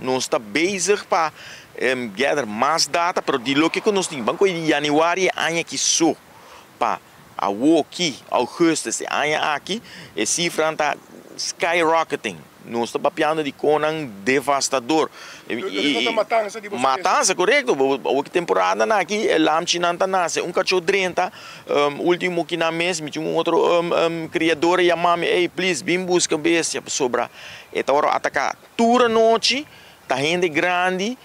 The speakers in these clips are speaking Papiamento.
Nos ta bezig pa gather mas data, pero di loke ku nos tin, ban kohe di yanüari e aña aki so pa awoki, augustus e aña aki, e sifranan ta skyrocketing. Nos ta papiando di konan devastador. Loke ta matansa di bo specie. Matansa, korekto. Awoki temporadanan aki e lamchinan ta nase. Un kachó drenta, ultimo kinan mes mi tin un otro kriador a yama mi, ey please bin buska bestia pasobra e ta wòrdu ataká tur anochi, ta hende grandi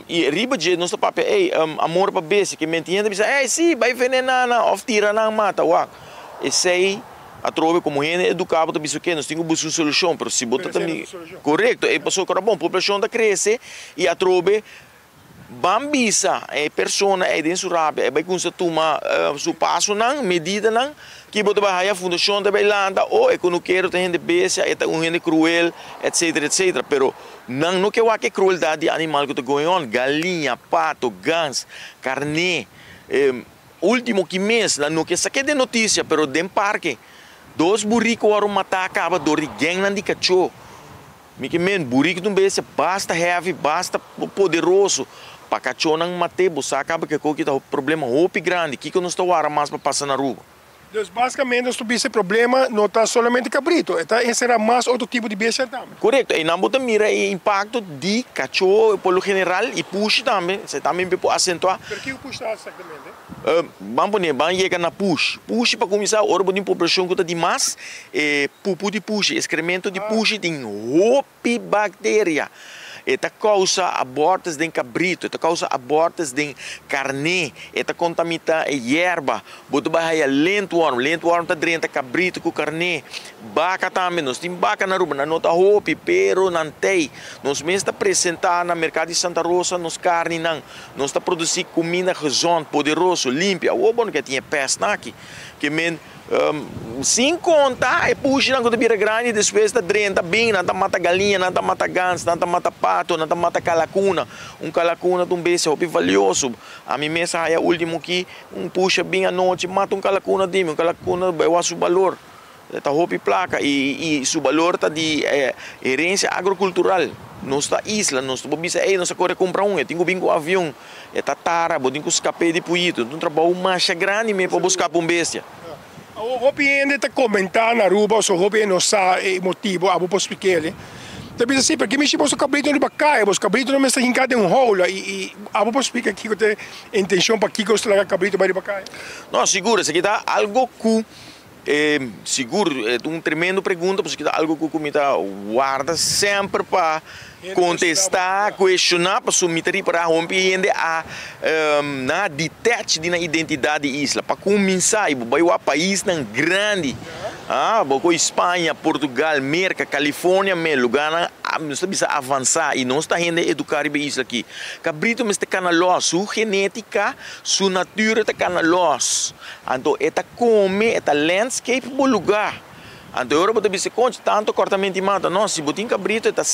i riba dje nos ta papia, ey amor pa bestia, ke menti hende bisa, ey si bai venená nan òf tira nan mata, wak esei atrobe komo hende eduká bo ta bisa oke nos tin ku buska un solushon, pero si bo ta ta mi korekto, ey pasobra bon poblashon ta krese i atrobe Ban bisa e persona ei den su rabia, e bai cuminsa tuma su pasonan, medidanan, ki bo ta bai haya fundacion ta bai lanta, oh e cunukero ta hende bestia, e ta un hende cruel, etcetera, etcetera. Pero nan no ke wak e crueldad di animal cu ta going on, galiña, pato, gans, carné, ultimo ki mes nan no ke sa ke den noticia, pero den parke, dos burico worde mata caba door di gangnan di cacho. Mi ke men, buriku ta un bestia basta heavy, basta poderoso pa kachónan mat'é. Bo sa kaba ke koki ta problema hopi grandi. Kiko nos ta wara mas pa pasa na Aruba? Dus basikamente nos ta bisa e problema no ta solamente kabrito, e ta enserá mas otro tipo di bestia tambe. Korekto, einan bo ta mira e impakto di kachó por lo general i pushi tambe, esei tambe mi por asentuá. Pero kiko pushi ta hasi eksaktamente? Ban pone, ban yega na pushi. Pushi pa kuminsá, ora bo tin poblashon ku ta di mas, E pupu di pushi, eskremento di pushi tin hopi bakteria. E ta kousa abortus den kabritu, e ta kousa abortus den karné, e ta kontamitá e yerba. Bo ta bai haya lintworm, lintworm ta drenta kabritu ku karné. Baka tambe, nos tin baka na Aruba, nan no ta hopi, pero nan t'ei. Nos mes ta presentá na merkado di Santa Rosa nos karninan. Nos ta produsí kuminda gezond, poderoso, limpi. Awor bo no ke tin e pèstnan aki. Ke men. Sin konta e pushinan ku ta bira grandi despues ta drenta bin, nan ta mata galiña, nan ta mata gans, nan ta mata pato, nan ta mata kalakuna. Un kalakuna ta un bestia hopi valioso. Ami mes a haya ultimo ki un pushi a bin anochi mata un kalakuna di mi. Un kalakuna bai wak su balor. E ta hopi plaka i su balor ta di herensia agrokultural. Nos ta isla, nos ta por bisa ey nos a kore kumpra un, e tin ku bin ku avion, e ta tara, bo tin ku skap'é di puyito. Ta un trabou masha grandi me pa bo skapa un bestia. Awor hopi hende ta komentá na Aruba oso hopi hende no sa e motibo, abo por splik'é. Ta bisa si, pero ke mishi boso kabrito riba kaya, boso kabrito no mester hinká den un houla i i abo por splika kiko ta e intenshon pakiko boso ta laga kabrito bai riba kaya? No, sigur, esaki ta algo ku E sigur e ta un tremendo pregunta pasobra ta algo ku mi ta warda semper pa kontestá, kuestioná pasobra mi ta ripará hopi hende a nan a detach di nan identidat di isla. Pa kuminsá i bo bai wak paisnan grandi, bo kohe Spaña, Portugal, Merka, California me lugánan nos ta bisa avansá i nos ta hende eduká riba e isla aki. Kabritu mester kana lòs, su genétika, su natura ta kana lòs. Anto e ta come, e ta landscape bo lugar. Anto e ora bo ta bisa, concha, tanto cortamento di mata. No, si bo tin cabrito e ta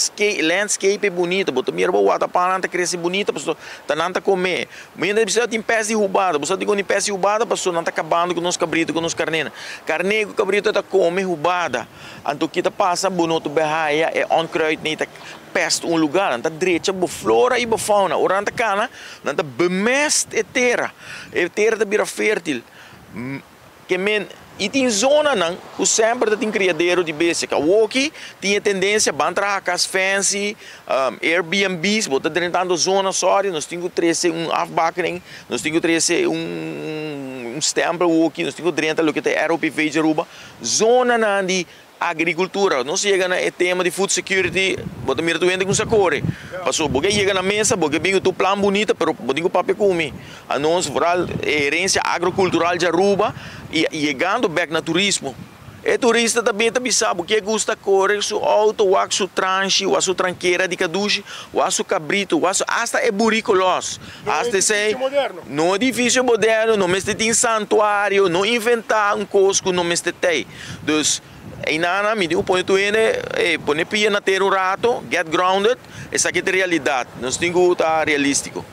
landscape e bunito. Bo ta mira bo watapana ta crece bunito pasobra ta nan ta come. Mi ta bisa tin pes di hubada. Bo sa dikon tin pes di hubada? Pasobra nan ta cabando cu nos cabrito cu nos carnena. Carne cu cabrito ta come hubada. Anto ki ta pasa? Bo no ta bay haya e onkruid ni ta pest un lugar. Nan ta drecha bo flora y bo fauna. Ora nan ta cana, nan ta bemest e tera. E tera ta bira fértil. Ke men, i tin zonanan ku semper ta tin kriadero di bestia. Ku awoki tin e tendensia ban traha kas fancy, Airbnb's, bo ta drentando zona, sorry, nos tin ku trese un afbakening, nos tin ku trese un stempel awoki, nos tin ku drenta loke ta e ROPV di Aruba. Zonanan di Agricultura, nos yega na e tema di food security, bo ta mira tur hende cuminsa core, pasobra bo ke yega na mesa, bo ke bin cu tur plan bunita, pero bo tin cu papia cu mi. Anos vooral e herencia agrocultural di Aruba y yegando bek na turismo. E turista ta bin ta bisa bo ke gusta core su auto, wak su transhi, wak su trankera di cadushi, wak su cabrito, wak su hasta e burico los. Hasta esey, no edificio moderno, no mester tin santuario, no inventa un cos cu no mester tey. Dus, einana mi tin ku pone tur hende, ey, pone pia na tera un rato, get grounded, esaki ta e realidat, nos tin ku ta realístiko.